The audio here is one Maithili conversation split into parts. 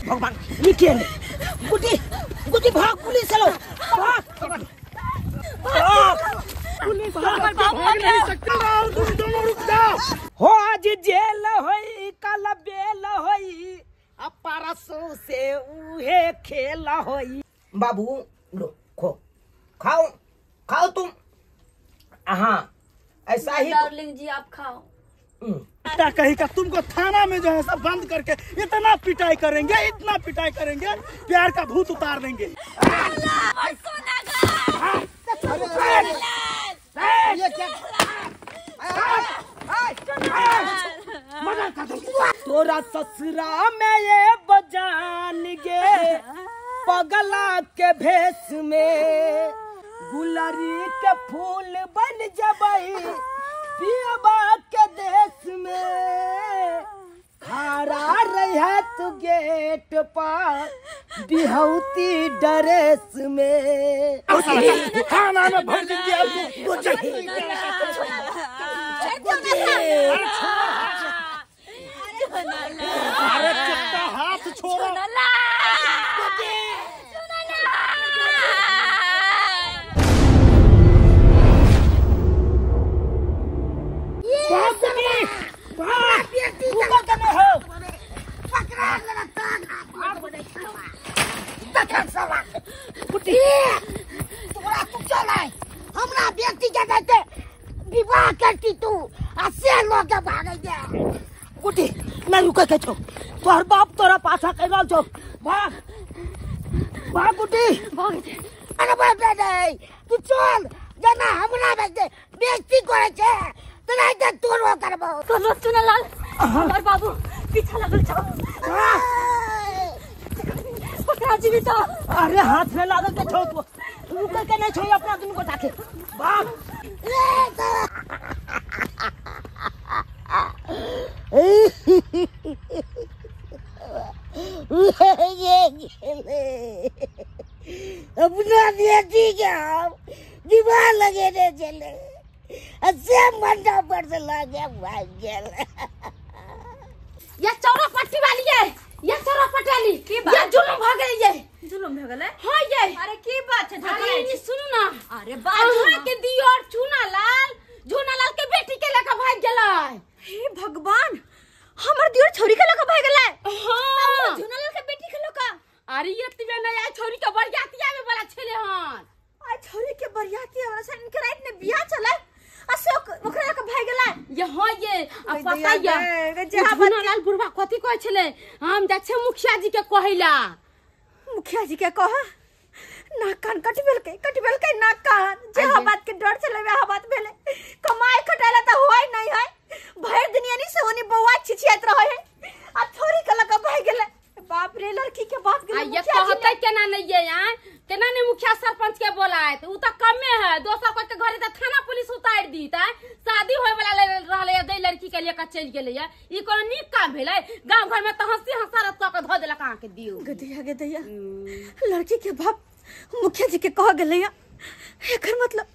भगवान ई के गुटी गुटी भाग पुलिस चलो भाग भाग पुलिस भाग नहीं सकते तुम दोनों रुक जाओ। हो आज जेल होई कल बेल होई आ परसों से उहे खेल होई। बाबू लो खो खाओ खाओ तुम। हाँ ऐसा ही डार्लिंग जी आप खाओ। क्या कहीं का तुमको थाना में जो है सब बंद करके इतना पिटाई करेंगे इतना पिटाई करेंगे प्यार का भूत उतार देंगे। तोरा ससुरा में ये बजान गे पगला के भेष में गुलरी के फूल बन जबई पियबा के देश में खड़ा रहा तू गेट पर बिहौती ड्रेस में। थाना में भर देंगे। अरे कुत्ता हाथ छोड़ो। हमरा बेटी के देते विवाह करती तू आ से लोग के भागे दे। गुटी नहीं रुके के छो तोहर बाप तोरा पाछा कर रहल छो। भाग भाग गुटी भाग। अरे बाप रे तू चल जना हमरा बेटी बेइज्जती करे छे तोरा के तोरो करबो। चलो चुनालाल हमर बाबू पीछा लगल छो पकड़ा जीवी तो। अरे हाथ में लागल के छो तू रुके के नहीं छो अपना दुनू को ताके भाग। अपना बेटी के हम दीवार लगेने चले से मंडप पर से लगे भाग गेल। ये चौरा पट्टी वाली है ये चौरा पट्टी वाली ये जुलुम भ गेल ये जुलुम भ गेल। हां ये अरे की बात छै अरे सुनू ना। अरे बात के दियोर चूना लाल झूना लाल के बेटी के लका भाग गेलै। हे भगवान हमर दियोर छोरी के लका भाग गेलै। हां झूना लाल के बेटी के लका। अरे ये तिबे नया छोरी के बरियाती आवे वाला छले हन। आ छोरी के बरियाती आवे से इनके रात में बियाह चले अशोक ओकरा लका भाग गेलै। ये हां ये आ पता ये झूना लाल बुढ़वा कथि कहै छले हम जा छै मुखिया जी के कहैला। मुखिया जी के कह नाक कान कटबेलकै कटबेलकै नाक कान जे हा बात के डर चले वह बात भेले कमाई खटाला त होय नहीं है भर दुनिया नी से होनी बौआ छिछियात रहे है आ थोड़ी कला का भाग गेले। बाप रे लड़की के बाप गेले। ये कहते केना नहीं ये यार केना नहीं मुखिया सरपंच के बोलाए त उ त कमे है दोसर कोई के घरे त थाना पुलिस उतार दी त शादी होय वाला रहले दे लड़की के लिए का चल गेले ये ई कोनो नीक काम भेलै। गांव घर में त हंसी हंसारत क के ध देलक अहाँ के दियो। गदैया गदैया लड़की के बाप मुखिया जी के कह गेलै एकर मतलब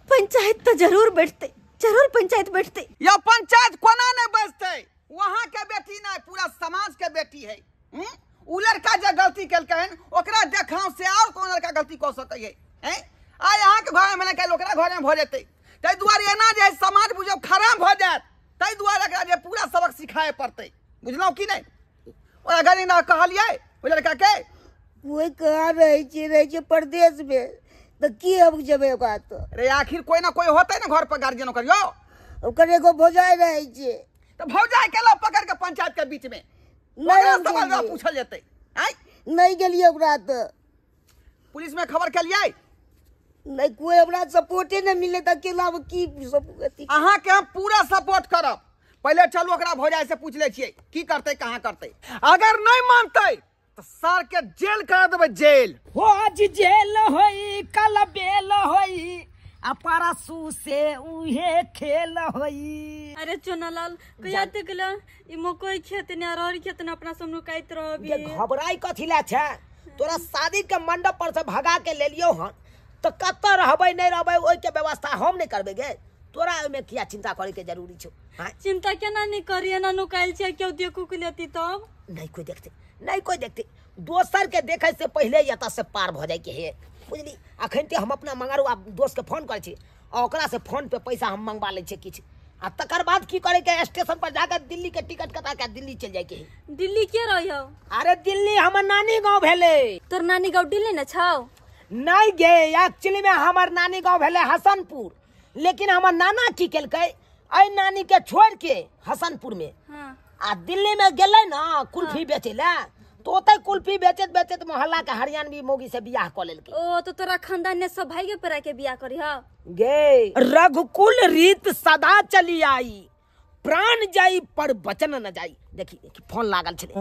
पंचायत तो जरूर बैठते जरूर पंचायत बैठते। या पंचायत कोना नहीं बैठते वहां के बेटी नहीं पूरा समाज के बेटी है। उ लड़का जे गलती केलकै ओकरा देखाव से और कोन लड़का गलती कऽ सकै है हैं आ यहाँ के घर में कल ओकरा घर में भऽ जेतै ताहि दुआरे एना जे समाज बुझब खराब भऽ जायत ताहि दुआरे एकरा जे पूरा सबक सिखाए पड़तै बुझलहुँ कि नहीं। ओकरा गली ना कहलियै ओहि लड़का के कोई कहाँ रहै छै रहै छै परदेश में तऽ की हम जेबै ओकरा तो। अरे आखिर कोई ना कोई होतै ना घर पर गार्जियन ओकर यो ओकर एगो भौजाइ रहै छै तऽ भौजाइ के ला पकड़ के पंचायत के बीच में नहीं पूछल जेतै। नहीं गेलियै ओकरा तऽ पुलिस में खबर केलियै नहीं कोई हमरा सपोर्टे नहीं मिले तऽ अकेला की सब। अहाँ के हम पूरा सपोर्ट करब। पहले चलू ओकरा भौजाइ से पूछ लै छियै की करतै कहाँ करतै अगर नहीं मानतै तो सर के जेल करा देबै जेल। हो आज जेल होई कल बेल होई आ परसू से उहे खेल होई। अरे चुनालाल कहिया तक ला ई मकई खेत ने अरहर खेत ने अपना सब नुकाइत रहबी। ये घबराई कथि ला छै तोरा शादी के मंडप पर से भगा के ले लियो हन तो कत रहबै नहीं रहबै ओइ के व्यवस्था हम नहीं करबै गे। तोरा ओहिमे किया चिंता करे के जरूरी छौ? चिंता केना नहीं करी, एना नुकायल छै, केओ देखू के लेती तब नहीं कोई देखते, नहीं कोई देखते। दोसर के देखे से पहले एतऽ से पार भ जाय के है, बुझली। अखन ते हम अपना मंगरुआ दोस्त के फोन करै छी आ ओकरा से फोन पे पैसा हम मंगवा लै छियै किछु, आ तकर बाद की करे के स्टेशन पर जाकर दिल्ली के टिकट कटा के दिल्ली चल जाय के है। दिल्ली के रहियो? अरे दिल्ली हमर नानी गांव भेले। तोर नानी गांव दिल्ली न छौ? नहीं गे, एक्चुअली में हमर नानी गांव भेले हसनपुर, लेकिन हमर नाना की केलकै एहि नानी के छोड़ के हसनपुर में हाँ। आ दिल्ली में गेलै ना कुल्फी बेचे ला, तो ओतै कुल्फी बेचैत बेचैत मोहल्ला के हरियाणवी मौगी से बियाह कऽ लेलकै। ओ तो तोरा खानदान ने सब भाई के परा के बियाह करी हा गे। रघुकुल रीत सदा चली आई, प्राण जाई पर बचन न जाई। देखी देखी फोन लागल छलै।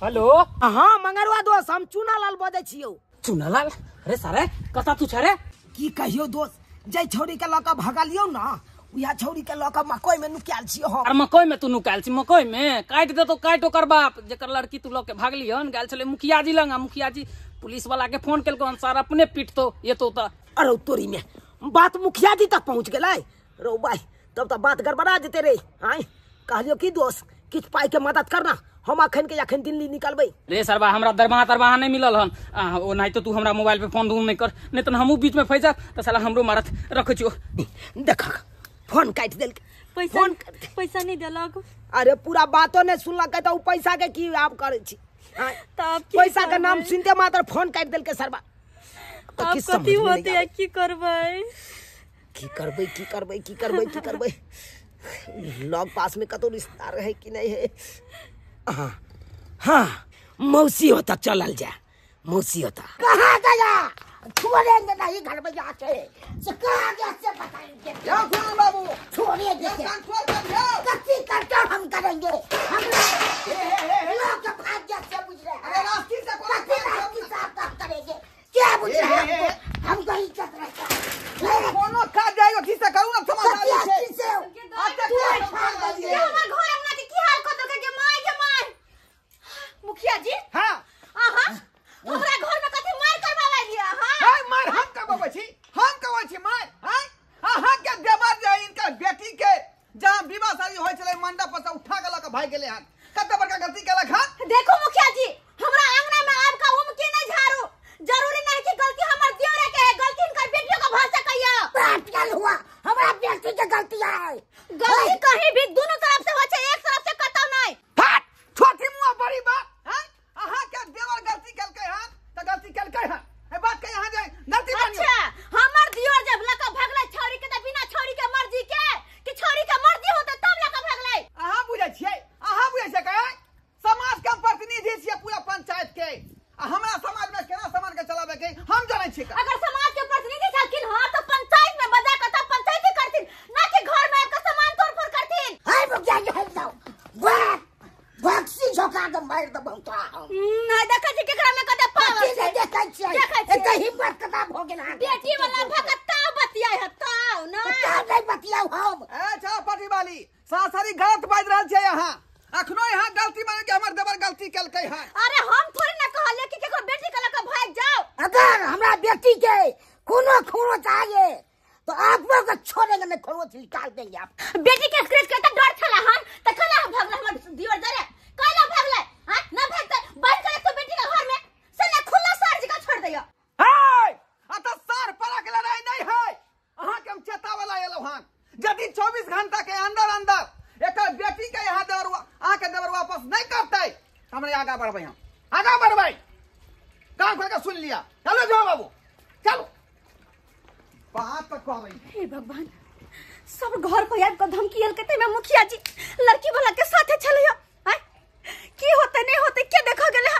हेलो। हाँ मंगरुआ दोस्त, हम चूनालाल बजै छियौ। चूनालाल? अरे सारे कता तू छे रे? की कहियो दोस्त, जै छौरी के लऽ कऽ भगलियौ ना, उहा छौरी के लऽ कऽ मकई में नुकायल छियौ हम। अरे मकई में तू नुकायल छी? मकई में काटि देतो, काटि ओकर बाप जेकर लड़की तू लऽ के भागलिहन। गेल छलै मुखिया जी लग, आ मुखिया जी पुलिस वाला के फोन केलको, सार अपने पीटतो एतो त। अरे तोरी में बात मुखिया जी तक पहुंच गेलै रो भाई, तब त बात गड़बड़ा जेतै रे। आय कहलियो की दोस्त किछु पाई के मदद करना, हम अखन के अखन दिल्ली निकलबै। रे सरबा हमरा दरमाहा तरमाहा नहीं मिलल हन, ओ नहीं तो तू हमरा मोबाइल पे फोन नहीं कर, नहीं तो हमहू बीच में फंस जाब त साला हमरो मारत। रखै छियो। देख फोन काटि देलकै। पैसा फोन पैसा नहीं देलक। अरे पूरा बातो नहीं सुनलकै त उ पैसा के की आब करै छी? तब पैसा के नाम सुनते मात्र फोन काटि देलकै सरबा। अब कथी होतै, की करबै? की करबै की करबै की करबै की करबै? लग पास में कतौ रिश्तेदार है कि नहीं है? हाँ हाँ मौसी होता, चलल जा मौसी होता। कहाँ गया? छोड़ेंगे नहीं घर में जाके, से कहाँ गया से बताएंगे। बाबू छोड़ेंगे कच्ची करके हम करेंगे, हम लोग भाग गया से बुझ रहे हैं। करेंगे क्या बुझ रहे हैं? हमको इज्जत रहता है। कोनो काज जाइयो ठीक से करू ना, समझ आबै छै। हमर घर अंगना के की हाल कर देलकै के my के my. मुखिया जी हां आहा हमरा घर में कथि मार करवाबै लिया? हां हाय मार हम करवाबै छी, हम करवाबै छी मार। हां आहा के देवर जे इनका बेटी के जहां विवाह शादी होय छलै मंडप पर से उठा के ल के भाग गेलै हन, कते बड़का गलती केलक हन। देखो मुखिया जी हमरा अंगना में आब का उमकी नहीं झाड़ू, जरूरी नहीं कि गलती हमर देवरे के है, गलती इनकर बेटियों का भ सकैया। प्रैक्टिकल हुआ हमरा बेटी के गलती है। गलती कहीं भी दोनों तरफ से हो छै, एक तरफ से कतौ नहीं। फट छोटी मुंह बड़ी बात। हां आहा के देवर गलती केलकै हन त गलती केलकै हन, ए बात के यहां जाय गलती मानियो। अच्छा हमर दियोर जब लका भगलै छौरी के त बिना छौरी के मर्जी के, कि छौरी के मर्जी होते तब लका भगलै। आहा बुझै छियै, आहा बुझै छै के समाज के प्रतिनिधि छियै पूरा पंचायत के, आ हमरा समाज में केना समाज के चलावे के हम जानै छियै। अगर समाज के प्रतिनिधि छलखिन हां त पंचायत में बजा के तब पंचायती करथिन, ना कि घर में आके सामान तोड़फोड़ करथिन। हाय मुखिया जी हट जाओ, भाग भक्सी झोका के मार दबौ तोरा हम। नहीं देखै छी केकरा में कते पावर छै, देखै छियै एते हिम्मत कता भ गेल। बेटी वाला भगत ताव बतियाय ह ताव ना ताव नहीं बतियाउ हम। ए छा पटी वाली सासरी गलत बाजि रहल छै यहां, अखनो यहां गलती मान के हमर देवर गलती केलकै हन। अरे हम थोड़ी ना कहलिए कि केकरो बेटी के लके भाग जाओ। अगर हमरा बेटी के कोनो खरोच आए तो आप लोग को छोड़ेंगे नहीं, खरोच निकाल देंगे आप। बेटी के स्क्रैच के त डर छला हन त कला भागले हमर दियोर जरे, कला भागले? हां ना भागते बंद करे तो बेटी के घर में से ना खुला सार जी का छोड़ दियो। हे आ त सार परा के लड़ाई नहीं है, अहां के हम चेतावला एलो हन, यदि 24 घंटा के अंदर अंदर एकर बेटी के यहाँ देवर अहाँ के देवर वापस नहीं करते हमरा आगा बढ़बै, हम आगा बढ़बै। कान खोल के सुन लिया। चलो जाओ बाबू चलो, बात तक कहबै। हे भगवान, सब घर पर आबि के धमकी एलकै ते में मुखिया जी लड़की वाला के साथे छलै। आय की होते नहीं होते के देखा गेलै,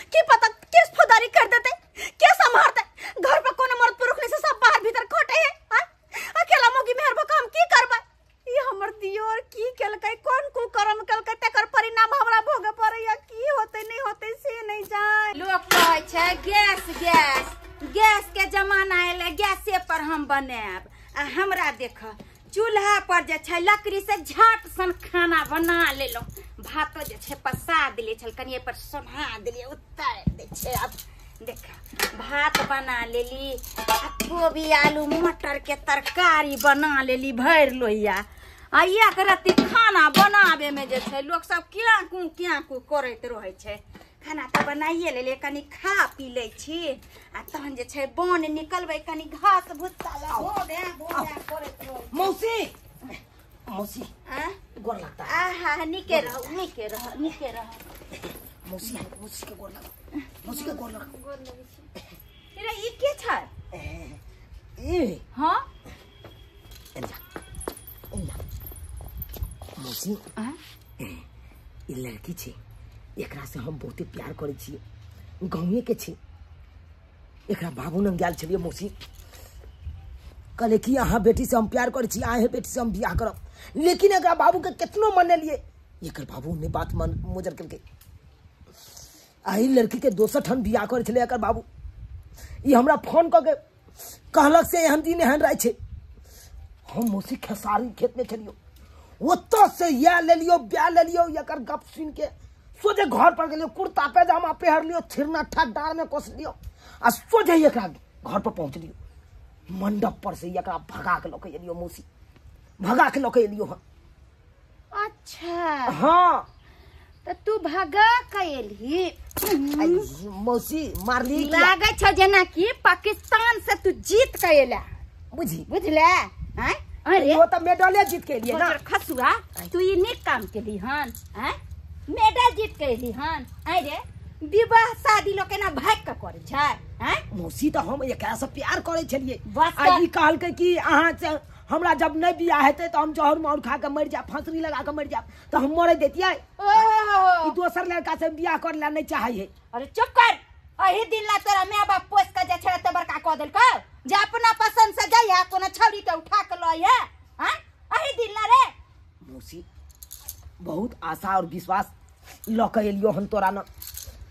की पता केस फौदारी कर देते, के संभालते? घर पर कोनो मर्द पुरुष नहीं से सब बाहर भीतर खोटे है। आय अकेला मोगी मेहर बका हम की करबै? ई हमर दियोर की केलकै, कोन कुकर्म केलकै, तकर परिणाम हमरा भोगे पड़ैया। की होते नहीं होते से नहीं जान। लोक कहै छै गैस गैस गैस के जमाना एलै, गैसे पर हम बनायब। आ हमरा देख चूल्हा पर जे छै लकड़ी से झट सन खाना बना लेलहुँ, भातो जे छै पसा देलियै छल कनिए पर सोन्हा देलियै, उतारि दै छै। आब देख भात बना लेली आ कोबी आलू मटर के तरकारी बना लेली भरि लोहिया। आ एक रत्ती खाना बनाबे में जे छै लोक सब क्याकू क्याकू करैत रहै छै। खाना तऽ बनाइए लेलियै, कनि खा पी लै छी आ तहन जे छै बन निकलबै, कनि घास भुस्सा लऽ हो भे भो भे करैत रहै। मौसी मौसी गोर लगता है। आहा निके रहो निके रहो निके रहो। मौसी मौसी के गोर लगो, मौसी के गोर लगो। गोर लगै छी। रे ई के छै? ए हां एंजा एंजा मौसी ई लड़की छै, एकरा से हम बहुते प्यार करै छियै, गाँवे के छै। एकरा बाबू लग गेल छलियै मौसी, कहले कि अहाँ बेटी से हम प्यार करै छी, अहें बेटी से हम बियाह करब। लेकिन एकरा बाबू के कितनो मनेलियै, एकर बाबू ने बात मन मोजर केलकै। एहि लड़की के दोसर ठाम बियाह करै छलै एकर बाबू। ई हमरा फोन कऽ के कहलक से एहन दिन एहन राति छै। हम मौसी खेसारी खेत में छलियौ, ओतऽ से इएह लेलियौ ब्याह लेलियौ। एकर गप सुनि के सोझे घर पर गेलियौ, कुर्ता पैजामा पहिरलियौ, छिरना डाँड़ में कसलियौ आ सोझे एकरा घर पर पहुँचलियौ। मंडप पर से एकरा भगा के लऽ के एलियौ मौसी, भगा के लऽ के एलियौ हन। अच्छा हाँ त तू भगा के एलही मौसी? मारली लागै छौ जेना कि पाकिस्तान से तू जीत के एला, बुझी बुझले? हैं अरे वो त मेडले जीत के एलियै ना। खसुआ तू ई नीक काम केली हन, हैं मेडल जीत के एली हन। अरे विवाह शादी लोग केना भाग के करै छै? हैं मौसी त हम एकरा से प्यार करै छलियै। आ ई कहलकै कि अहाँ से हमरा जब नहीं बियाह हेतै त हम जहर मार खा के मर जाब, फांसरी लगा के मर जाब, त हम मरे देतियै। ई दोसर लड़का से बियाह कर ला नहीं चाहै है। अरे चुप कर, एही दिन ला तोरा my बाप पोस के जे छै त बड़का क देलकौ, जे अपना पसंद से जाइया कोनो छौरी के उठा के लइया। हैं एही दिन ला रे मौसी बहुत आशा और विश्वास ल के एलियो हन तोरा न।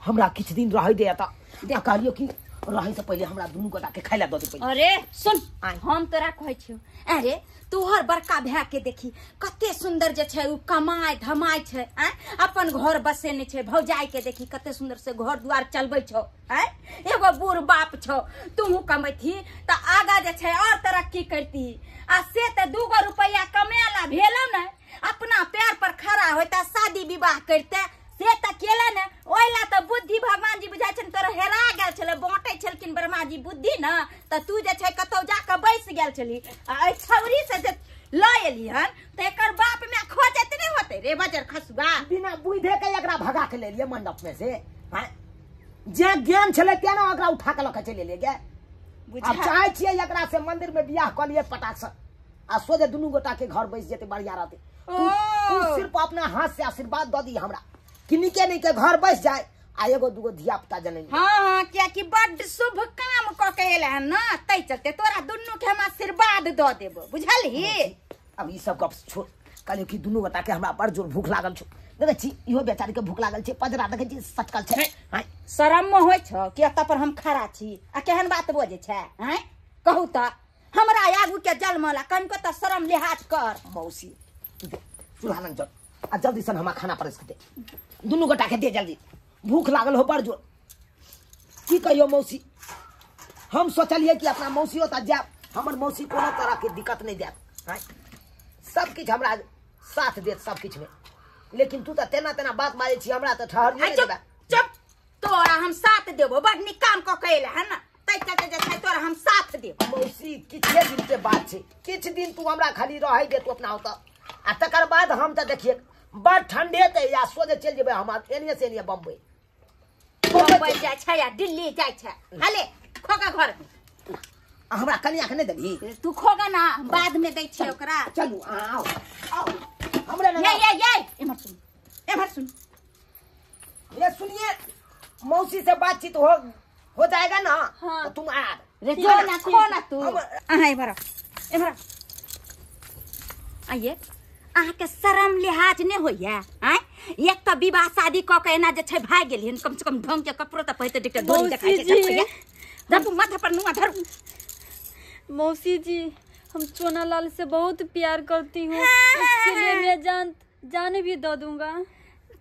हमरा किछ दिन रहै दे त कहलियो कि रहे से पहले हमरा दुनू गोटा के खाइला दऽ दे पहिले। अरे सुन हम तोरा कहै छियौ, अरे तोहर बड़का भाय के देखी कते सुंदर जे छै उ कमाय धमाय छै, आँय अपन घर बसेने छै। भौजाई के देखी कते सुंदर से घर दुआर चलबै छौ, आँय एगो बूढ़ बाप छौ, तूहू कमैतही त आगा जे छै और तरक्की करती। आ से त 2 रुपैया कमेला भेलौ ने, अपना पैर पर खड़ा होता शादी विवाह करते, से त केला ने। ओहिला त बुद्धि भगवान जी बुझाइ छनि तोरा हेरा गेल छलै, बाँटै छलखिन ब्रह्मा जी बुद्धि न, त तू जे छै कतौ जाके बैस गेल छली। आ एहि छौरी से जे लऽ एली हन त एकर बाप माय खोजैत नहि होतै रे बजर खसुआ। बिना बुझे के एकरा भगा के लेलियै मंडप में से, जे ज्ञान छलै तें ने ओकरा उठा के लऽ के चलि एलियै गे। आब चाहै छियै एकरा से मंदिर में बियाह कऽ लियै पटाक से आ सोझे दुनू गोटा के घर बैस जेतै, बढ़िया रहतै। तू सिर्फ अपना हाथ से आशीर्वाद दऽ दी हमरा कि निके निके घर बैस जाए आ एगो दूगो धिया पुता जनम। हाँ हाँ कियाकि बड्ड शुभ काम कऽ के एले हन न, तै चलते तोरा दुनू के हम आशीर्वाद दऽ देबो, बुझलही? अब ई सब गप छोड़, कहलियौ कि दुनू गोटा के हमरा बड़ जोर भूख लागल छौ। देखै छी इहो बेचारी के भूख लागल छै, पजरा देखै छी सटकल छै। शरम होइ छौ कि एतऽ पर हम खड़ा छी आ केहन बात बजै छै? आँय कहू तऽ हमरा आगू के जलमला कनिको तऽ शरम लिहाज कर। मौसी चूल्हा लग चल आ जल्दी सन हमरा खाना परस के दे, दुनू गोटा के दे जल्दी, भूख लागल हो बड़ जोर। की कहियो मौसी, हम सोचलियै कि अपना मौसी ओतऽ जायब, हमर मौसी कोनो तरह के दिक्कत नहीं देत, सब किछु हमरा साथ देत सब किछु में। लेकिन तू तऽ तेना तेना बात बाजै छी हमरा तऽ ठहरिए नहि देबे। चुप, तोरा हम साथ देबो, बड़ नीक काम कऽ के एले हन न, तै चलते जे छै तोरा हम साथ देबो। मौसी किछे दिन के बात छै, किछु दिन तू हमरा खाली रहै दे तू अपना ओतऽ, आ तकर बाद हम तऽ देखिए बड़ ठंडे या सोझे चलि जेबै हम एनिये से एनिये बम्बई। बम्बई जाइ छै या दिल्ली जाइ छै, हले खोगा घर में। हमरा कनिया के नहि देबही तू? खोगा ना, बाद में दै छियै ओकरा। चलू आओ आओ हमरा ये ये ये एमहर सुन, एमहर सुन, ये सुनिए मौसी से बातचीत हो जाएगा ना। हाँ। तो तुम आ रे जो ना खो ना तू। अहाँ एमहर एमहर आइए। अहाँके शरम लिहाज नहि होइया? आँय एक तऽ विवाह शादी कऽ के एना जे छै भागि गेलियै, कम से कम ढंग के कपड़ो तऽ पहिरते एकटा डोरी देखाइ छै। धरू माथा पर नुआ धरू। मौसी जी हम चोना लाल से बहुत प्यार करती हूँ, इसके लिए मैं जान भी दे दूंगा।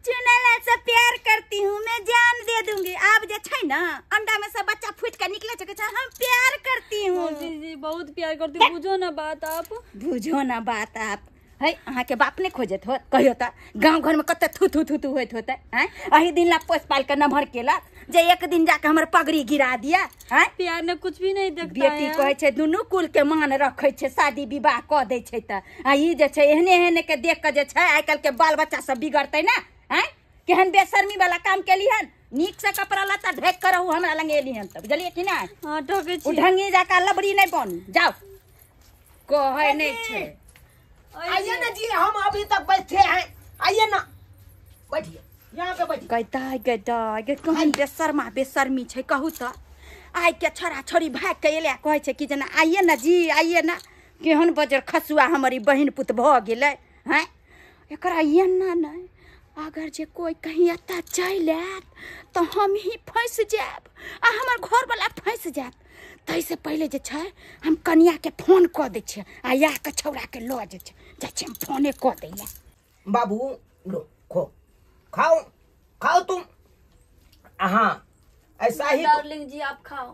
चुनालाल से प्यार करती हूँ मैं, जान दे दूंगी। आप जे छै ना अंडा में से बच्चा फूट के निकले छै, हम प्यार करती हूँ। मौसी जी बहुत प्यार करती हूँ, बुझो ना बात आप, बुझो ना बात आप। है अहाँ के बाप ने खोजत हो कहियो त गांव घर में कते थू थू थू थू होइत होते हैं, अही दिन ला पोस पाल के नमहर केलक जे एक दिन जाके हमर पगड़ी गिरा दिया। हैं प्यार ने कुछ भी नहीं देखता। बेटी कहै छै दुनू कुल के मान रखै छै, शादी विवाह क दै छै त आ ई जे छै एहने एहने के देख के जे छै आइ काल्हि के बाल बच्चा सब बिगड़तै ना। हैं केहन बेशर्मी वाला काम केलिहन, नीक से कपड़ा लत्ता ढक के रहू हमरा लंग एलिहन त, बुझलियै कि नै? हां ढकै छी। उ ढंगी जाका लबड़ी नै बनू, जाओ कहै नै छै। आइए ना जी, हम अभी तक बैठे हैं, आइए ना बैठिए यहाँ पे बैठिए। गदा गदा कहन बेशर्मा बेशर्मी छै कहू त, आइ के छोरा छोरी भाग के एलै कहै छै कि जेना आइए ना जी आइए ना, केहन बजर खसुआ हमर ई बहिन पुत भऽ गेलै। हैं एकरा एना नहि, अगर जे कोई कहीं एतऽ चलि आयत तऽ हम ही फँसि जायब आ हमर घरवला फँसि जायत। ताहिसँ पहिले जे छै हम कनियाके फोन कऽ दै छियै आ या के छौड़ाके लऽ जाइ छै, जाइ छियै हम फोने कऽ दै लए। बाबू लो खो, खाओ खाओ तुम। हाँ ऐसा ही डार्लिंग जी आप खाओ।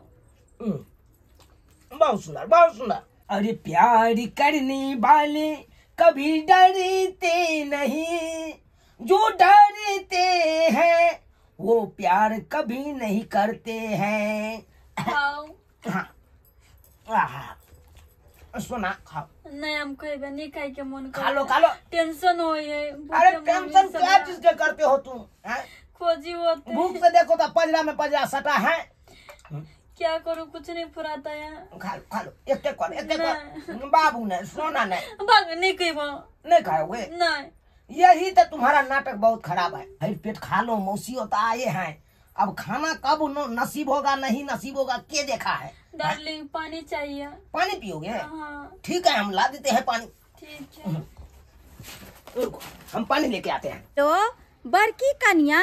बहुत सुंदर बहुत सुंदर। अरे प्यार करने वाले कभी डरते नहीं, जो डरते हैं वो प्यार कभी नहीं करते हैं। खाओ। हाँ सुना खाओ। नहीं हम खाइबे नहीं, खाई के मन खा लो खा लो, टेंशन होई है। अरे टेंशन क्या चीज के करते हो तुम? हैं खोजी होते भूख से देखो तो पजरा में पजरा सटा है, क्या करूँ कुछ नहीं फुराता है। खा लो खा लो, एक एक कर एक एक कर। बाबू ने सोना नहीं भाग नहीं खाइबो। नहीं खाओगे? नहीं। यही तो तुम्हारा नाटक बहुत खराब है। फिर पेट खा लो, मौसी होता आए हैं, अब खाना कब नसीब होगा नहीं नसीब होगा के देखा है। डार्लिंग पानी चाहिए। पानी पियोगे? हाँ। ठीक है हम ला देते हैं पानी। ठीक है रुको हम पानी लेके आते हैं। तो बड़की कनिया।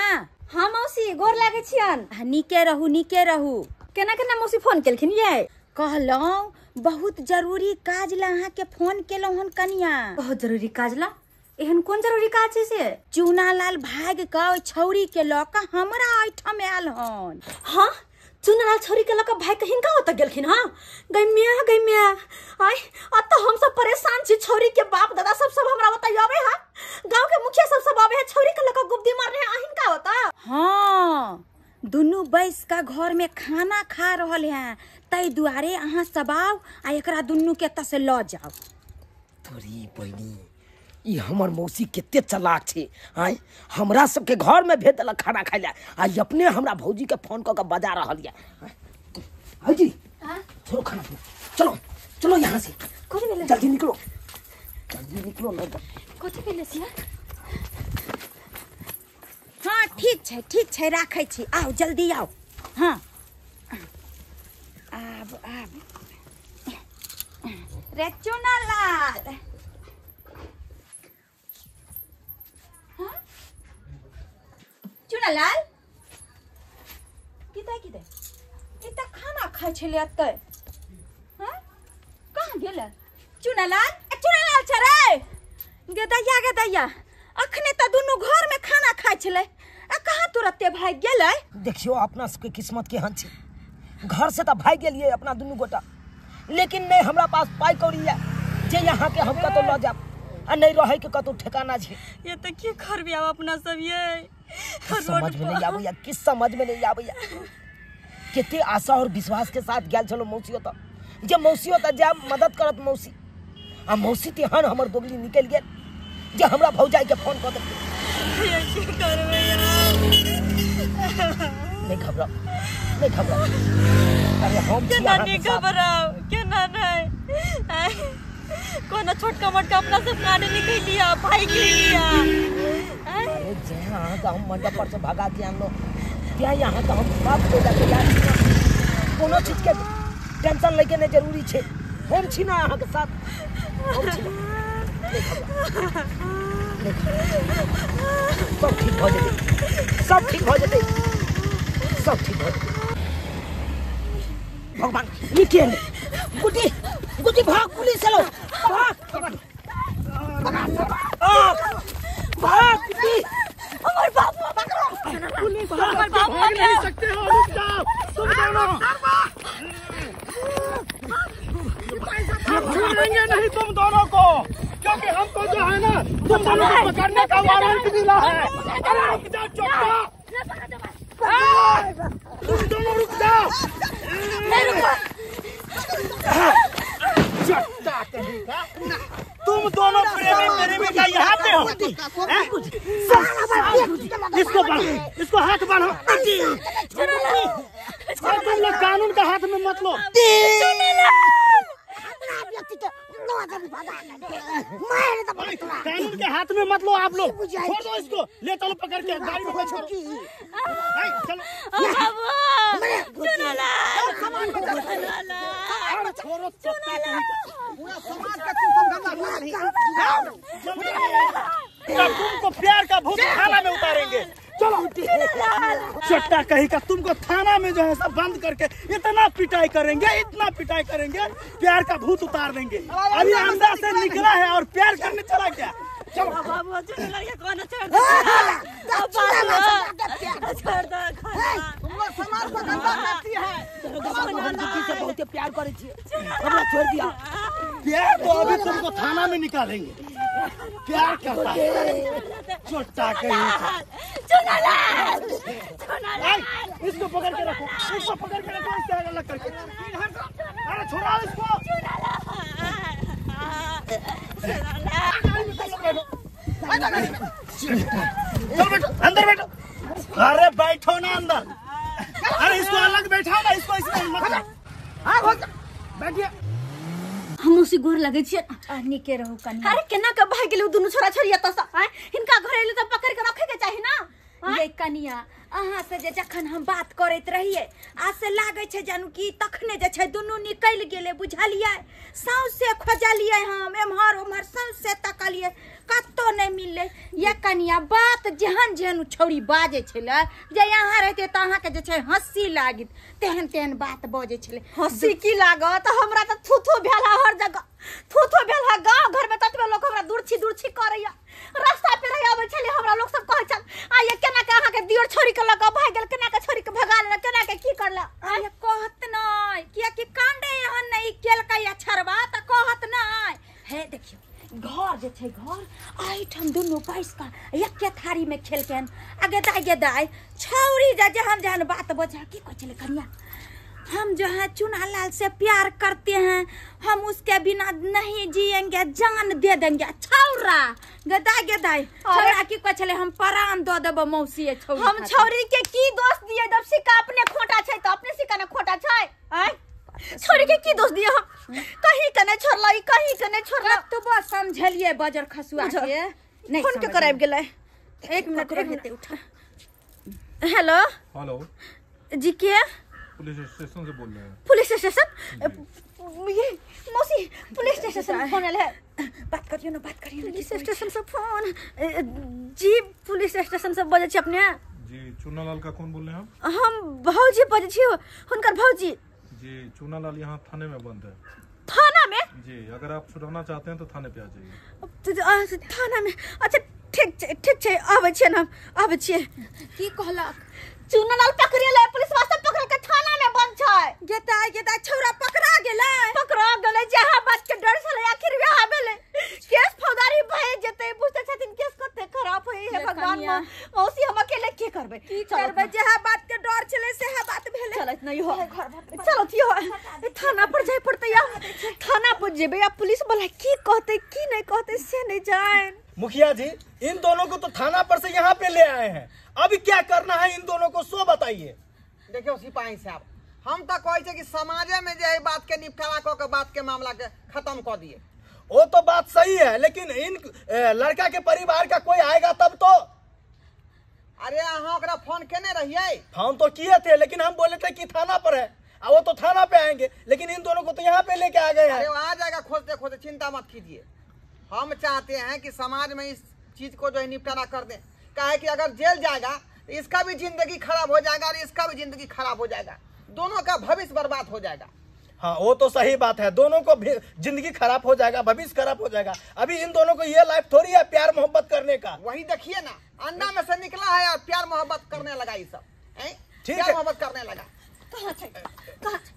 हाँ मौसी गोर लागे छियन। नीके रहू नीके रहू। केना केना मौसी फोन केलखिन ये? कहलहुँ बहुत जरूरी काज ला अहाँ के फोन केलहुँ हन कनिया। बहुत जरूरी काज ला? एहन कोन जरूरी काज छै से? चूनालाल भाग के ओहि छौड़ी के लऽ कऽ हमरा एहिठाम आयल हन। हाँ चूनालाल छौड़ी के लऽ कऽ भाग के हिनका ओतऽ गेलखिन? हाँ गै मिया गै मिया, आइ अतऽ हम सब परेशान छी, छौड़ी के बाप दादा सब सब हमरा ओतऽ आबै है, गाँव के मुखिया सब सब आबै है, छौड़ी के लऽ कऽ गुब्दी मारने है हिनका ओतऽ। हाँ दुनू बैस का घर में खाना खा रहल हैं, ताहि दुआरे अहाँ सब आउ आ एकरा दुनू के एतऽ से लऽ जाउ। तोरी बहिनी ई हमर मौसी कते चलाक छै। आँय हमरा सबके घर में भेज देलक खाना खाइ लए आ अपने हमरा भौजी के फोन कऽ के बजा रहल यऽ। भौजी छोड़ो खाना पीना, चलो चलो यहाँ से जल्दी निकलो जल्दी निकलो। कथी भेलै छियै? हाँ ठीक छै ठीक छै राखै छी, आउ जल्दी आउ। हाँ आब आब रे चुनालाल। चुनालाल कितै कितै एतऽ खाना खाइ छलै एतऽ? हाँ कहाँ गेलै चुनालाल? चुनालाल छै रे गदैया गदैया, अखने तऽ दुनू घर में खाना खाइ छलै आ कहाँ तुरते भागि गेलै? देखियो अपना सबके किस्मत केहन छै, घर से तऽ भागि गेलियै अपना दुनू गोटा, लेकिन नहीं हमरा पास पाइ कौड़ी यऽ जे यहाँ के हम कतौ लऽ जायब आ नहीं रहै के कतौ ठिकाना छै। ये तऽ की करबी आब अपना सब ये समझ में नहीं आबैया, किस समझ में नहीं आबैया। कते आशा और विश्वास के साथ गेल छलो मौसी ओतऽ, जे मौसी ओतऽ जायब मदद करत मौसी, आ मौसी तेहन हमर दोगली निकलि गेल जे हमरा भौजाई के फोन कऽ देलकै। की करबै यार? नहीं घबराओ नहीं घबराओ, अरे हम केना नहीं घबराओ केना नहीं, कोनो छोटका मोटका अपना सब कांड निकल लिया भाई के लिया। अरे जहाँ का हम मंडप पर से भगा के आनलो त्या यहाँ का हम बाप बेटा के यार कोनो चीज के टेंशन लेके नहीं जरूरी छे, हम छी ना अहाँ के साथ, हम छी ना। सब ठीक भ जेतै, सब ठीक भ जेतै, सब ठीक भ जेतै। भगवान ये के है? गुटी गुटी भाग, पुलिस चलो भाग भाग भाग गुटी। हमर बाबू भाग नहीं सकते हो, रुक जाओ तुम दोनों, छोड़ेंगे नहीं तुम दोनों को, क्योंकि हमको जो है ना तुम दोनों को पकड़ने का वारंट मिला है। अरे रुक जाओ चोटा, तुम दोनों रुक जाओ। तुम दोनों प्रेमी प्रेमिका यहाँ पे हो। इसको बांधो, इसको हाथ बांधो। तुम लोग कानून का हाथ में मत लो। कानून के हाथ में मत लो आप लोग, छोड़ दो इसको, ले चलो पकड़ के गाड़ी में छोड़ो। चलो छोड़ो, तुमको प्यार का भूत थाना में उतारेंगे। चलो चट्टा कहीं का, तुमको थाना में जो है सब बंद करके इतना पिटाई करेंगे, इतना पिटाई करेंगे, प्यार का भूत उतार देंगे। अभी अंदर से निकला है और प्यार करने चला गया। चलो बहुत प्यार करे छोड़ दिया। प्यार तो अभी तुमको थाना में निकालेंगे। प्यार करता है चोटा कहीं का। इसको पकड़ के रखो, इसको पकड़ के रखो, इससे अलग करके। अरे छोड़ो इसको। चलो बैठो, अंदर बैठो। अरे बैठो ना अंदर। अरे इसको अलग बैठाओ ना, इसको इसमें मत। बैठिए। हम उसी गोर लगे छियै। निके रहू कनिया। अरे केना के भाग गेलै दुनू छोरा छोरी एतऽ सँ? आँय, हिनका घर एलै तऽ पकड़ के रखे के चाही ना। ये कनिया, अहाँ से जे जखन हम बात करैत रहियै आ से लागै छै जानू कि तखने जे छै दुनू निकलि गेलै, बुझलियै? सौंसे खोजलियै हम, एम्हर ओम्हर सौंसे तकलियै, कतौ नहि मिललै। ये कनिया, बात जेहन जेहन ओ छौड़ी बाजै छलै, जे अहाँ रहितै तऽ अहाँके जे छै हँसी लागित, तेहन तेहन बात बजै छलै। हँसी की लागत, हमरा तऽ थू थू भेल है हर जगह, थू थू भेल है। गाँव घर में ततबे लोक हमरा दुर्छी दुर्छी करैया। रास्ता पे रहि अबै छलै हमरा लोक सब कहै छल, आ ये केना के अहाँके दियोर छोड़ी के लऽ कऽ भागि गेल, केना के छोड़ी के भगा लेलक, केना के की करलक। आ ये कहत नहि, कियाकि कांडे एहन नहि केलकै या छरबा तऽ कहत नहि। हे देखियौ घर जे छै घर, एहिठाम दुनू बैस कऽ एके थारी में खेलकै। आ गेदाय गेदाय छौड़ी जे जेहन जेहन बात बजै, की कहै छलै कनिया, हम जो है चुनालाल से प्यार करते हैं, हम उसके बिना नहीं जिएंगे, जान दे देंगे। छौरा गदाय गदाय छौरा की कहै छलै, हम प्राण दऽ देबो मौसी छौरी। हम छौरी के की दोष दिए जब सिक्का अपने खोटा छै तऽ अपने सिक्का ने खोटा छै। आँय, छोरी के की दोष दिए हम? कहीं के नहीं छोड़लै, कहीं के नहीं छोड़लै। कतबो समझलियै बजर खसुआ के, नहीं फोन के कराबि गेलै। एक मिनट हेतै, उठा। हेलो हेलो जी, के पुलिस स्टेशन से बोल रहे हैं? Police station? ये मौसी पुलिस स्टेशन से फोन आयल है। बात करियो ना, बात करियो ना। पुलिस स्टेशन से फोन? जी पुलिस स्टेशन से बजै छी अपने? जी चुनालाल का कौन बोल रहे हैं आप? हम भौजी बजै छी, हुनकर भौजी। जी चुनालाल यहाँ थाने में बंद है। थाना में? जी, अगर आप छुड़ाना चाहते हैं तो थाने पे आ जाइए। थाना में? अच्छा ठीक छै, ठीक छै, आबै छियै हम, आबै छियै। की कहलक? चुनालाल पकड़ेलै, पुलिस वास्ते पकड़ के थाना में बंद छै। गेदाय गेदाय छौरा पकड़ा गेलै। पकड़ा गेलै, जहाँ बात के डर छलै आखिर वएह भेलै। केस फौजदारी भए जेतै, बुझते छथिन केस कते खराब होई है। भगवान मौसी हम अकेले की करबै, की करबै? जहाँ बात के डर छलै सेहा बात भेलै। चलत नहीं हो, चलत यो थाना पर जाय पड़तै। या थाना पर जेबै, या पुलिस वाला की कहतै की नहीं कहतै से नहीं जान। मुखिया जी, इन दोनों को तो थाना पर से यहाँ पे ले आए हैं, अभी क्या करना है इन दोनों को सो बताइए। देखियो सिपाही साहब, हम तो कहै छै कि समाजे में जे बात के निपटारा क के बात के मामला के खत्म कर दिए। वो तो बात सही है, लेकिन इन लड़का के परिवार का कोई आएगा तब तो। अरे अहाँ ओकरा फोन केने रहिए? फोन तो किए थे, लेकिन हम बोले थे कि थाना पर है, वो तो थाना पे आएंगे, लेकिन इन दोनों को तो यहाँ पे लेके आ गए हैं। अरे आ जाएगा खोजते खोजते, चिंता मत कीजिए। हम चाहते हैं कि समाज में इस चीज को जो है निपटारा कर दें, काहे कि अगर जेल जाएगा इसका भी जिंदगी खराब हो जाएगा और इसका भी जिंदगी खराब हो जाएगा, दोनों का भविष्य बर्बाद हो जाएगा। हाँ वो तो सही बात है, दोनों को जिंदगी खराब हो जाएगा, भविष्य खराब हो जाएगा। अभी इन दोनों को ये लाइफ थोड़ी है प्यार मोहब्बत करने का। वही देखिए ना, अंडा में से निकला है और प्यार मोहब्बत करने लगा ये सब। ठीक प्यार है। मोहब्बत करने लगा। कहाँ छै कहाँ छै?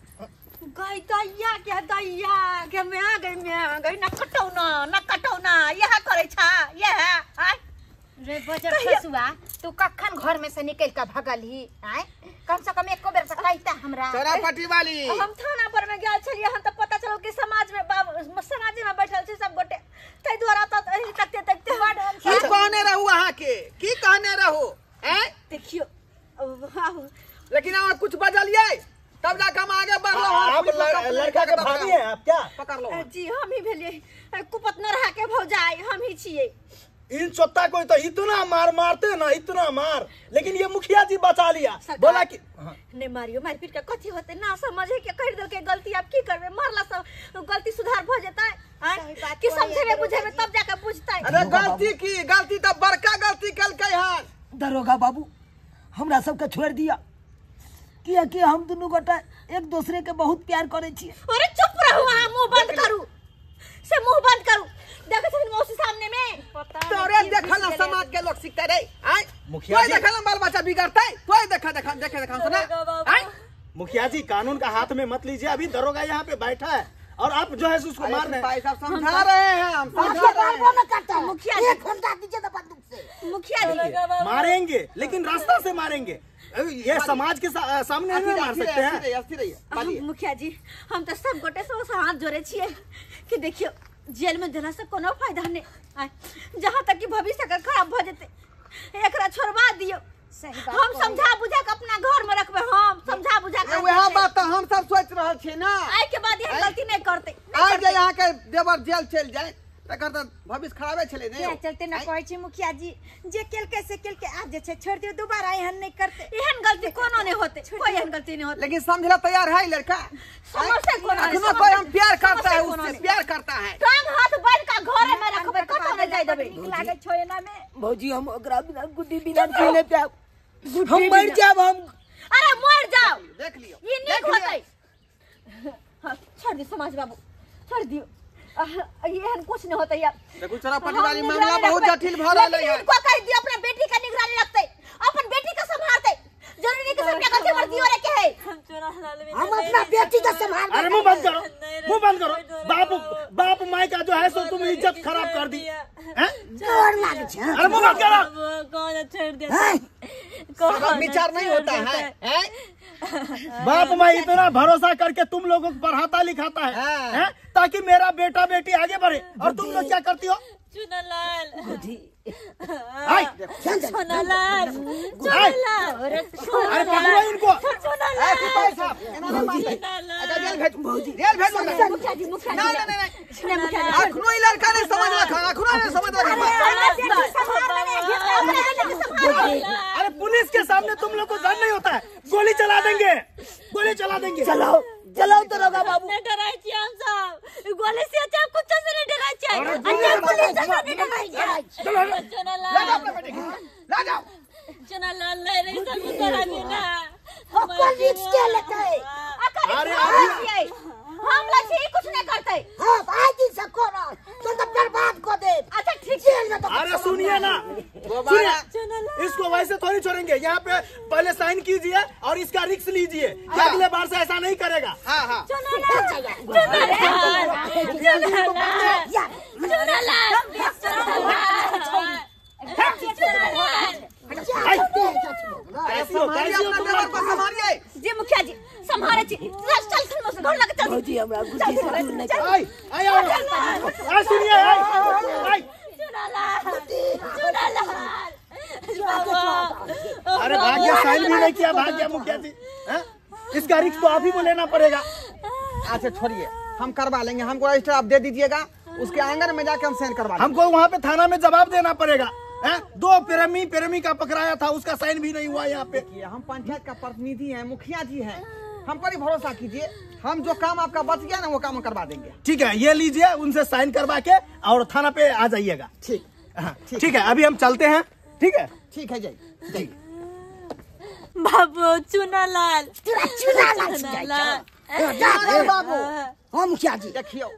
गई दैया के दैया के मैं आ गई मैं आ गई न कटौ ना न कटौ ना यह करै छा यह आय रे बजर फसुआ तू कखन घर में से निकल के भगलही आय? कम से कम एको बेर से कहता हमरा। तोरा पटी वाली हम थाना पर में गेल छलियै हम त पता चलल कि समाज में बाबू समाज में बैठल छै सब गोटे तै द्वारा त एही तकते तकते बड हम की कहने रहू अहाँ के की कहने रहू हैं? देखियो लेकिन अहाँ कुछ बजलियै तब जाके हम आगे बढ़लो। आप लड़का के भाभी हैं आप क्या? पकड़ लो जी हम ही भेलियै कुपत न रहा के भौजाई हम ही छियै। इन चोत्ता को तो इतना मार मारते ना इतना मार, लेकिन ये मुखिया जी बचा लिया। बोला कि हाँ। नहीं मारियो मार पीट के कथी होते ना समझे के कर देल के गलती अब की करबे मारला सब गलती सुधार भ जेतै कि समझेबे बुझेबे तब जाके बुझतै। अरे गलती की गलती त बड़का गलती केलकै हन। दरोगा बाबू हमरा सबके छोड़ दिया किया कि हम दुनू गोटा एक दूसरे के बहुत प्यार करे छियै। अरे चुप रहू अहाँ मुंह बंद करू से मुंह बंद करू। देखै छथिन मौसी सामने में तोरे देखल ना समाज के लोग सीखते रे आय मुखिया जी देखल बाल बच्चा बिगड़तै तोय देखा देखा देखे देखा सुना आय। मुखिया जी कानून का हाथ में मत लीजिए, अभी दरोगा यहाँ पे बैठा है और आप जो है उसको मार रहे हैं। भाई साहब समझा रहे हैं हम समझा रहे हैं। मुखिया जी एक घंटा दीजिए तो बंदूक से। मुखिया जी मारेंगे लेकिन रास्ता से मारेंगे, ये समाज के सामने नहीं मार सकते हैं। मुखिया जी हम तो सब गोटे से हाथ जोड़े छियै कि देखियो जेल में देला से कोनो फायदा नहीं आय, जहाँ तक कि भविष्य अगर खराब भ जेतै एकरा छोड़वा दियो। सही बात हम समझा बुझा के अपना घर में रखबे हम समझा बुझा के। वएह बात त हम सब सोच रहल छी ना आइ के बाद एहन गलती नहीं करते। आइ जे यहाँ के देवर जेल चल जाए तकर त भविष्य खराबे छलै ने। के चलते ना कहै छी मुखिया जी जे केलकै से केलकै आज जे छै छोड़ दियो दोबारा एहन नहीं करते। एहन गलती कोनो नहीं होते कोई एहन गलती नहीं होते। लेकिन समझला तैयार है लड़का समझते कोनो अखनो कोई हम प्यार करता है उससे प्यार करता है। टांग हाथ बांध के घरे में रखबे कतौ नहीं जाय देबे। नीक लागै छो एना में भौजी हम ओकरा बिना गुड्डी बिना जी ले पाएब हम मर जाब हम। अरे मर जाओ देख लियो ई नीक होतै। हां छोड़ दियो समाज बाबू छोड़ दियो एहन कुछ नहीं होता यार। देखो चोरा पटी वाली मामला बहुत जटिल भ रहलै है। इनको कह दियो अपना बेटी का निगरानी रखते अपन बेटी का संभालते जरूरी के सबटा गलती मर दियो रे के है। हम चोरा लाल में हम अपना बेटी का संभाल। अरे मुंह बंद करो मुंह बंद करो। बाप बाप my का जो है सो तुम इज्जत खराब कर दी हैं। डर लागे छै। अरे मुंह बंद करो। कौन छोड़ दे कौन विचार नहीं होता है हैं? बाप माँ इतना भरोसा करके तुम लोगों को पढ़ाता लिखाता है, हैं? ताकि मेरा बेटा बेटी आगे बढ़े और तुम लोग क्या करती हो? चुनालाल आई चुनालाल अरे पकड़ो इनको। जेल भेजो जेल भेजो। नहीं नहीं नहीं अखनो ई लड़का नहीं समझ रखा अखनो नहीं समझ रखा। अरे पुलिस के सामने तुम लोग को डर नहीं होता है, गोली चला देंगे गोली चला देंगे। चलाओ चलाओ दरोगा बाबू। नहीं डराई छी हम सब गोली से अच्छा कुछ से नहीं डराई छी अच्छा पुलिस से नहीं डराई छी। चुनालाल ला जाओ अपना बेटे ला जाओ। चुनालाल नहीं रही सब तोरा बिना ओकर रिक्स के लेतै। अरे हम लछी कुछ नहीं करते। हां आज दिन से करो तो तो बर्बाद कर दे। अच्छा ठीक जेल में तो। अरे सुनिए ना सुनिए इसको वैसे थोड़ी छोड़ेंगे, यहाँ पे पहले साइन कीजिए और इसका रिक्स लीजिए कि अगले बार से ऐसा नहीं करेगा। हाँ हाँ जी मुखिया जी संभारे छी चल चल घर लगे चल। भौजी हमरा गुड्डी से दूर नहीं कर। आई आई आई सुनिए आई आई अरे भाग गया साइन भी नहीं किया भाग गया मुखिया जी हैं? इसका रिस्क तो आप ही को लेना पड़ेगा। अच्छा छोड़िए हम करवा लेंगे, हमको रजिस्टर आप दे दीजिएगा उसके आंगन में जाके हम साइन करवा लेंगे। हमको वहाँ पे थाना में जवाब देना पड़ेगा हैं? दो प्रेमी प्रेमी का पकड़ाया था उसका साइन भी नहीं हुआ यहाँ पे। हम पंचायत का प्रतिनिधि हैं मुखिया जी हैं, हम पर ही भरोसा कीजिए, हम जो काम आपका बच गया ना वो काम करवा देंगे। ठीक है ये लीजिए उनसे साइन करवा के और थाना पे आ जाइएगा। ठीक हाँ ठीक है अभी हम चलते हैं। ठीक है ठीक है जय जय बाबू चुनालाल चुनालाल बाबू। हाँ मुखिया जी देखियो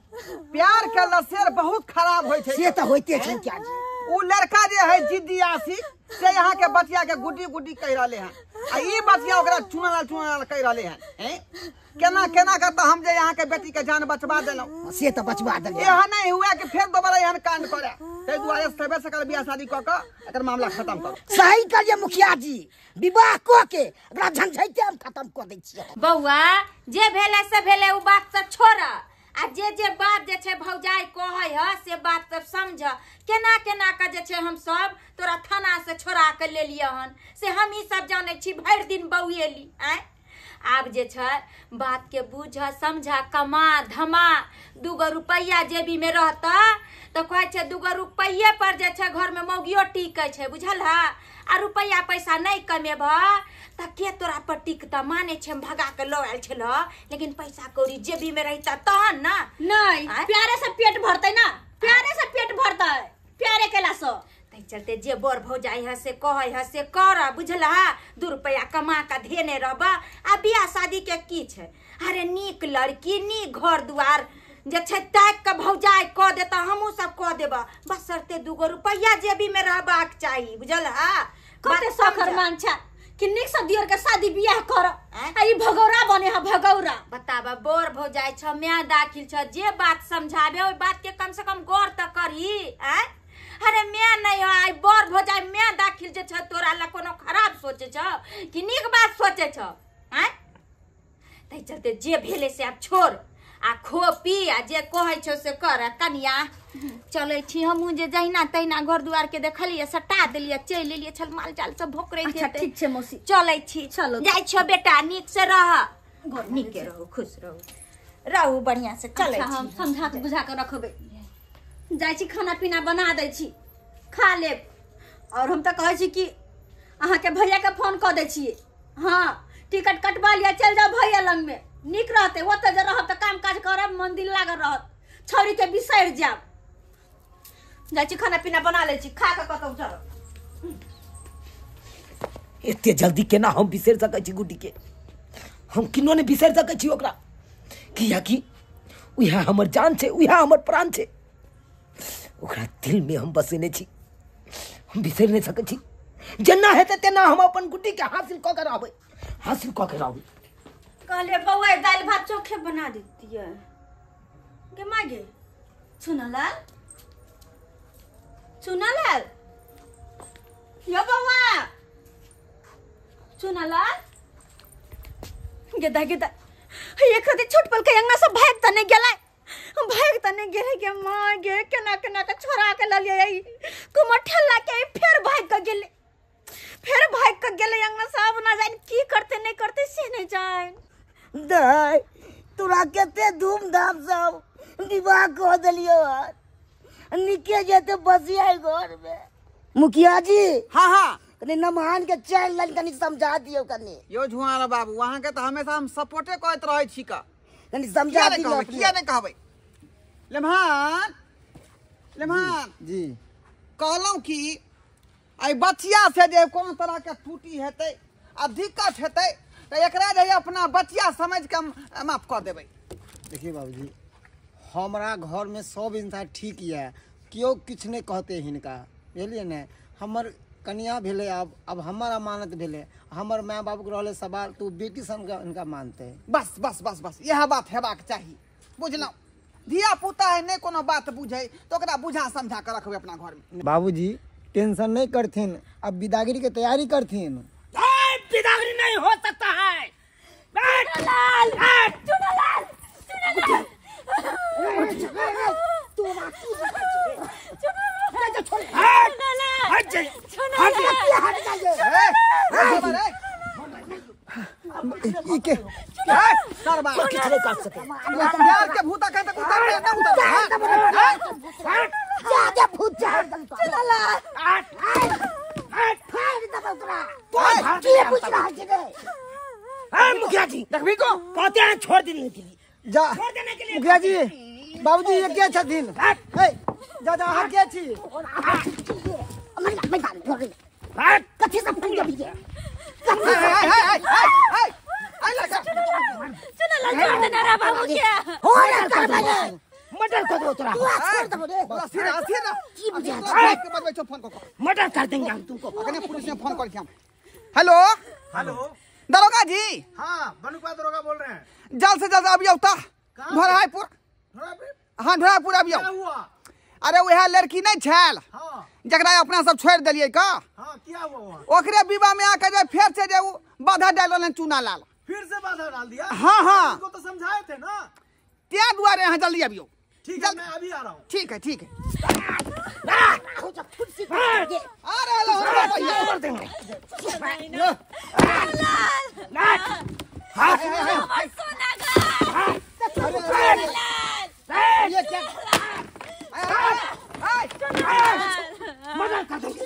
प्यार के लसेर बहुत खराब होय छै। से त होइते छै मुखिया जी। उ लड़का जे है जिद्दी आशिक से यहाँ के बचिया के गुड्डी गुड्डी कह रहले हैं आ ई बचिया ओकरा चुनालाल चुनालाल कह रहले हैं। हैं केना केना के तो हम जे यहाँ के बेटी के जान बचवा देलहुँ से तो बचवा देलियै। एहन नहीं हुआ कि फेर दोबारा एहन कांड करे, ताहि दुआरे सबे सकल बियाह शादी कऽ के एकर मामला खत्म करू। सही कहलियै मुखिया जी, विवाह कऽ के एकरा झंझैते हम खत्म कऽ दै छियै। बौआ जे भेलै से भेलै, उ बात सब छोड़ आ जे जे बात जे छै भौजाई कहै ह से बात सब समझ। केना केना के जे छै हम सब तोरा थाना से छोड़ा के लेलियै हन से हम ही सब जानै छी। भरि दिन बौएली आँय। आब जे छै बात के बुझ समझ, कमा धमा, 2 रुपैआ जेबी में रहता तो कहै छै 2 रुपैये पर जे छै घर में मौगियो टिकै छै, बुझल ह? आ रुपैआ पैसा नहीं कमेबह त के तोरा पर टिकता? माने छै हम भगा के लऽ आयल छल, लेकिन पैसा कौड़ी जेबी में रहिता तहन ना। नहीं प्यारे से पेट भरतै ना, प्यारे से पेट भरतै, प्यारे केला से। ताहि चलते जे बर भौजाई है से कहै है से कर, बुझलहा? 2 रुपैआ कमा के धेने रहबा। आ बियाह शादी के की छै? अरे नीक लड़की नीक घर दुआर जे छै ताकि के भौजाई कऽ देता, हमहूँ सब कऽ देबा, बस शर्ते 2 रुपैआ जेबी में रहबाक चाही, बुझलहा? कते शौक अरमान छै कि नीक से दियर के शादी बियाह कर आ ई भगौरा बने है भगौरा। बताबा बर भौजाई छ, म्या दाखिल छ, जे बात समझाबे ओहि बात के कम से कम गौर त करही। आँय अरे म्या नहीं हो, आई बर भौजाई म्या दाखिल जे छ तोरा ला कोनो खराब सोचे छ कि नीक बात सोचे छ? आँय ताहि चलते जे भेलै से आब छोड़ आ खो पी आ जे कहै छौ से कर। आ कनिया चलै छी हमहूँ जे जहिना तहिना घर दुआर के देखलियै सटा देलियै चलि एलियै, छल माल जाल सब भोकरैत अच्छा हेतै। ठीक छै मौसी, चलै छी, चलो जाइ छियौ बेटा, नीक से रह, नीके रहू, खुश रहू, रहू बढ़िया से। चलै अच्छा, हम छी समझा के बुझा के रखबै, जाइ छी खाना पीना बना दै छी, खा लेब। और हम तऽ कहै छी कि अहाँके भैया के फोन कऽ दै छियै, हाँ टिकट कटवा लिअ, चलि जाउ भैया लग में, नीक रहतै। ओतऽ जे रहब तऽ काम काज करब, मन दिल लागल रहत, छौरी के बिसरि जायब। जाइ छी खाना पीना बना लै छी, खा कऽ कतहु चलब। एते जल्दी केना हम बिसरि सकै छी गुड्डी के? हम किनो नहि बिसरि सकै छी ओकरा, कियाकि उएह हमर जान छै, उएह हमर प्राण छै, ओकरा दिल में हम बसेने छी, हम बिसरि नहि सकै छी। जेना हेतै तेना हम अपन गुड्डी के हासिल कऽ के रहबै, हासिल कऽ के रहबै। कहलियै बौआ दालि भात चोखे बना दैतियै गे माँ गे। चुनालाल चुनालाल यो बौआ चुनालाल गेदा गेदा एक हदी छोट पल के अंगना से भाग त नहीं गेलै, भाग त नहीं गेलै गे माँ गे। केना केना के छोड़ा के ललियै कुमर ठेला के, फेर भाग के गेलै, फेर भाग के गेलै अंगना से। अब ना जान की करते नहीं करते से नहीं जान। दाय तोरा कते धूमधाम से विवाह कऽ देलियौ हन, निके जेते बसिया घर में। मुखिया जी हाँ हाँ कनी नमहान के 4 लाइन कनी समझा दियौ कनी। यो झुआरा बाबू अहाँ के तो हमेशा हम सपोर्टे करैत रहै छी का, कनी समझा दियौ। किया नहीं कहबै? लेमहान लेमहान जी कहलहुँ कि एहि बचिया से जे कोनो तरह के त्रुटि हेतै आ दिक्कत हेतै तऽ एकरा जे अपना बचिया समझ के माफ कऽ देबै। देखिए बाबूजी, हमरा घर में सब इंसान ठीक यऽ, केओ किछु नहीं कहते हिनका, बुझलियै ने? हमर कनिया भेलै, अब हमर अमानत भेलै, हमर माय बाबूके रहलै सवाल, तो बेटी सन हिनका मानते। बस बस बस बस इएह बात हेबाक चाही, बुझलहुँ? धिया पुता है नहीं कोनो बात बुझै तो ओकरा बुझा समझा के रखबै अपना घर में। बाबूजी टेंशन नहीं करथिन, अब विदागरी के तैयारी करथिन। विदागरी नहीं हो सकता है। चुनालाल चुनालाल चुनालाल मुखिया जी देखबी को कहते हैं छोड़ देने के लिए, जा मुखिया जी। बाबूजी ये के छथिन? दादा अहाँ के छी? कथी सब फूल देबी के? चुनालाल छोड़ देना रा बाबू के। हो रे करबे मर्डर कर दो तोरा। छोड़ दबो रे। सीधा सीधा की बुझा के बजबै छौ फोन क मर्डर कर देंगे हम तुमको। अखने पुलिस में फोन कर के हम। हेलो हेलो दरोगा जी। हां बनुका दरोगा बोल रहे हैं। जल्द से जल्द अभी औता ढोरायपुर। हां ढोरायपुर अभी आओ। अरे वह लड़की नहीं छल। हां जकरा अपना सब छोड़ देलिए का। हां क्या हुआ ओकरे विवाह में आके जे फेर से जे बाधा डाललन चूना लाल। फिर से बाधा डाल दिया। हां हां उनको तो समझाए थे ना, त्या दुआरे यहां जल्दी अभी। ठीक है मैं अभी आ रहा हूं। ठीक है ठीक है। आ रहा लो कर देंगे। ये क्या मर्डर कर देंगे।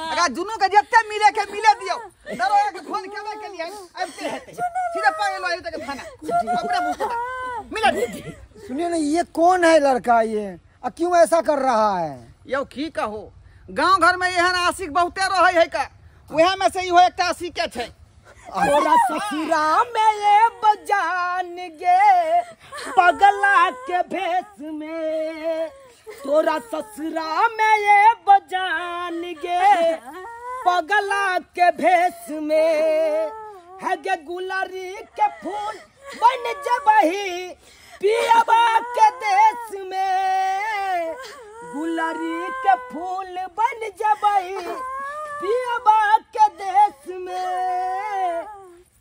अगर दुनू के जत्ते मिले के मिले दियो दरोगा के फोन केबे के लिए आबिते हेतै सीधा पागल हो तक थाना अपने मुंह मिला। सुनिए ना ये कौन है लड़का ये आ क्यों ऐसा कर रहा है? यो की कहो गांव घर में एहन आशिक बहुते रहे है का वह में से इहो एकटा आशिक के छै। तोरा ससुरा में ये बजान गे पगला के भेष में, तोरा ससुरा में ये बजान गे पगला के भेष में है गे गुलारी के फूल बन जबही पियबा के देश में, गुलारी के फूल बन जबही पियबा के देश में,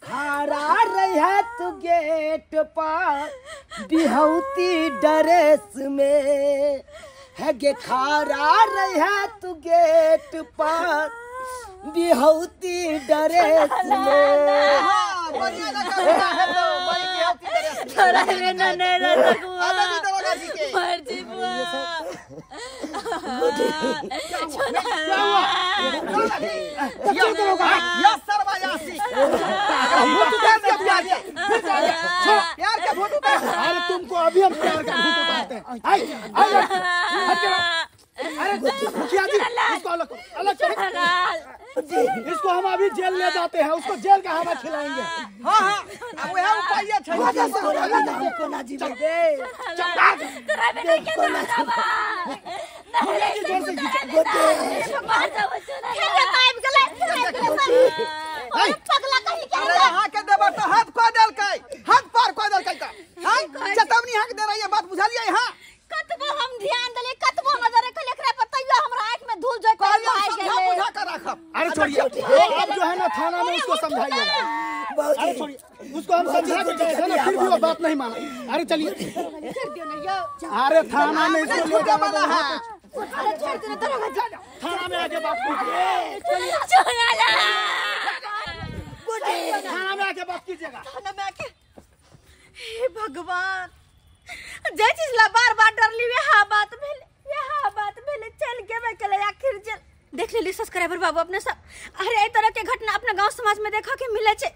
खारा रहा तू गेट पर बिहौती ड्रेस में है गे, खारा रहा तू गेट पर बिहौती ड्रेस में। अरे तुमको अभी हम प्यार का भूत उतारते हैं। अरे मुखिया जी इसको अलग करो, अलग करो इसको, हम अभी जेल ले जाते हैं, उसको जेल का हवा खिलाएंगे। हाँ हाँ अब वह उपाय है। अरे के देबर तो हाथ को देलकै, हाथ पार को देलकै का। हां चेतावनी हां के दे रही है बात बुझलियै। हां कतबो हम ध्यान देलियै, कतबो नजर रखलियै एकरा पर तैयो हमरा आंख में धूल झोंक के आइ गेलै। बुझा कर राखब। अरे छोड़िए अब जो है ना थाना में उसको समझाइएगा। अरे छोड़िए उसको, हम समझा के गए थे ना फिर भी वो बात नहीं माना। अरे चलिए, अरे थाना में इसको ले जाना है, थाना में आके बात कीजिए, थाना में आके बात कीजिएगा। थाना में आके, हे भगवान, जे चीज ला बार बार डरली वह बात भेले, वह बात भेले, चल गेबे केले आखिर जेल। देख लेली सब्सक्राइबर बाबू अपने सब, अरे एहि तरह के घटना अपना गांव समाज में देखा के मिले छे।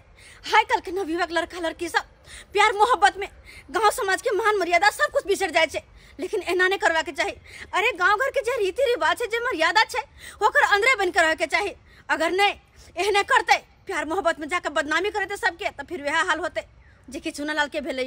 हाई कल के नवयुवक लड़का लड़की सब प्यार मोहब्बत में गांव समाज के मान मर्यादा सब कुछ बिसर जाए छे, लेकिन एना नहीं करवा के चाही। अरे गांव घर के जे रीति रिवाज है, जे मर्यादा छे, ओकर अंदरे बन के रहे के चाही। अगर नहीं एहने करते प्यार मोहब्बत में जाकर बदनामी करते सबके, तो फिर वह हाल होते जे कि चुनालाल के भेलै।